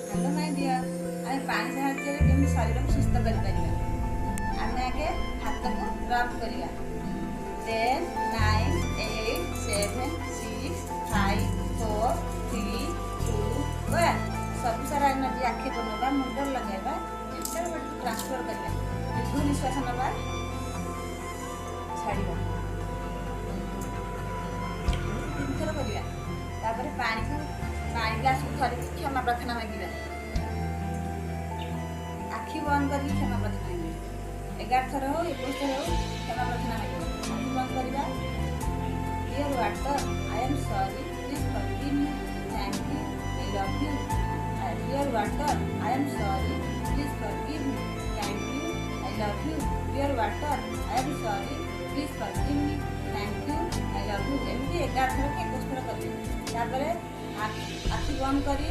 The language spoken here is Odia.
ହ୍ୟାଲୋ ମାଇ ଡିଅର୍, ଆମେ ପାଣି ସାହାଯ୍ୟରେ କେମିତି ଶରୀରକୁ ସୁସ୍ଥ କରିପାରିବା? ଆମେ ଆଗେ ହାତକୁ ରବ୍ କରିବା। 10, 9, 8, 7, 6, 5, 4, 3, 2, 1। ସବୁ ସାରା ଏନର୍ଜି ଆଖି ବନେଇବା, ମୁଣ୍ଡରେ ଲଗାଇବା, ଏଣ୍ଟାୟାର ବଡ଼ିକୁ ଟ୍ରାନ୍ସଫର୍ କରିବା। ଦୀର୍ଘ ନିଶ୍ୱାସ ନେବା, ଛାଡ଼ିବା। ଏମିତି ତିନିଥର କରିବା। ତାପରେ ପାଣିକୁ, ପାଣି ଗ୍ଲାସକୁ ଧରିକି କ୍ଷମା ପ୍ରାର୍ଥନା ମାଗିବା। ଆଖି ବନ୍ଦ କରିକି କ୍ଷମା ପ୍ରାର୍ଥନା ମାଗିବା। 11 ଥର ହଉ, 21 ଥର ହଉ, କ୍ଷମା ପ୍ରାର୍ଥନା ମାଗିବା। ଆଖି ବନ୍ଦ କରିବା। Dear water, I am sorry, please forgive me, thank you, I love you. Dear water, I am sorry, please forgive me, thank you, I love you. Dear water, I am sorry, please forgive me, thank you, I love you. ଏମିତି 11 ଥର କି 21 ଥର କରିବେ। ତାପରେ ଆଖି ବନ୍ଦ କରି